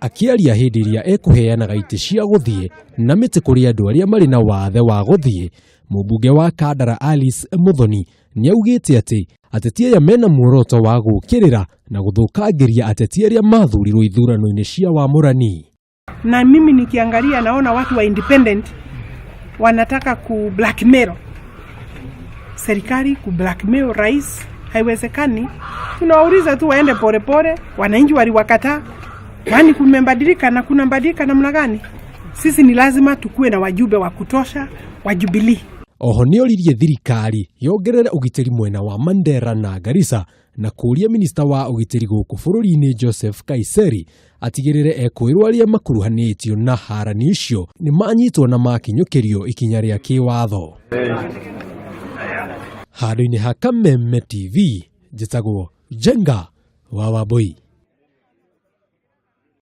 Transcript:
Akĩaria hĩndĩ ĩrĩa ekũheanaga itĩ cia gũthiĩ na mĩtĩ kũrĩ andũ arĩa marĩ na wathe wa gũthiĩ, mũmbunge wa Kandara Alice Muthoni nĩaugĩte atĩ ateti aya mena muoroto wa gũũkĩrĩra na gũthũkangĩria ateti arĩa mathurirwo ithurano-inĩ cia wamũrani. Na mimi nikiangalia naona watu wa independent wanataka ku blackmail serikali, ku blackmail rais. Haiwezekani. Tunawauliza tu waende polepole, wananchi waliwakataa. Kwani kumebadilika na kunabadilika namna gani? Sisi ni lazima tukuwe na wajumbe wa kutosha wa Jubilee. Oho nĩoririe thirikari yongerere ũgitĩri mwena wa Mandera na Garissa na kũũria minista wa ũgitĩri gũkũ bũrũri-inĩ Joseph Kaiseri atigĩrĩre ekũĩrwo arĩa makuruhanĩtio na harani icio nĩ manyitwo na makinyũkĩrio ikinya rĩa kĩwatho. Handũ-inĩ ha Kameme TV, njĩtagwo Njenga wa Wambui.